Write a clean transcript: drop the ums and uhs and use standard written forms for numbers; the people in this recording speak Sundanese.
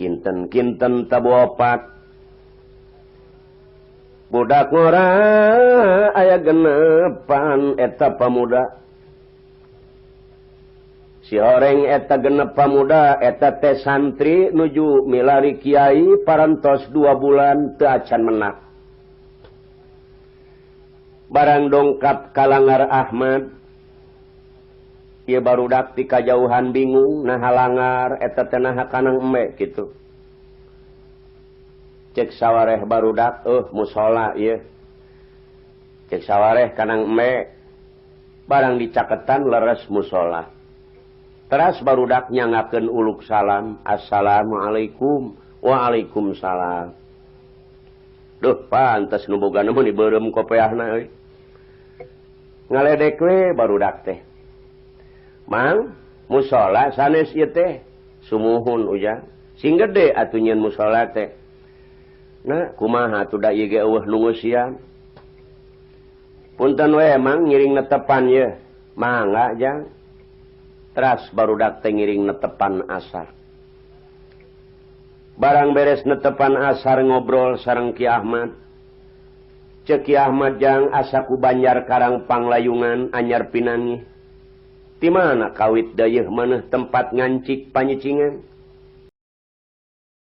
Kinten-kinten tabu opat budak ngora aya genepan eta pamuda. Si horeng eta genep pamuda eta teh santri nuju milari kiai parantos 2 bulan teu acan menak. Barang dongkap kalangar Ahmad ieu barudak ti kajauhan bingung nah halangar eta teh naha kanang embe kitu. Cek sawareh barudak musola ieu. Cek sawareh kanang embe barang dicaketan leres musola. Teras barudak nyangakeun uluk salam, assalamualaikum, waalaikumsalam. Duh, pantes nu boga mah dibeureum kopeahna euy. Ngaledek we barudak teh. Mang, musola sanes ieu teh, sumuhun ujang. Sing gede atuh nyeun musola teh. Nah, kumaha atuh da ieu ge eueuh nu ngeusian. Punten we mang ngiring netepan ye. Mangga jang. Teras barudak teh ngiring netepan asar. Barang beres netepan asar ngobrol sareng Ki Ahmad. Ceuk Ki Ahmad jang asa ku Banjar Karang Panglayungan anyar pinangi. Di mana kawit dayeuh maneh tempat ngancik panyicingan?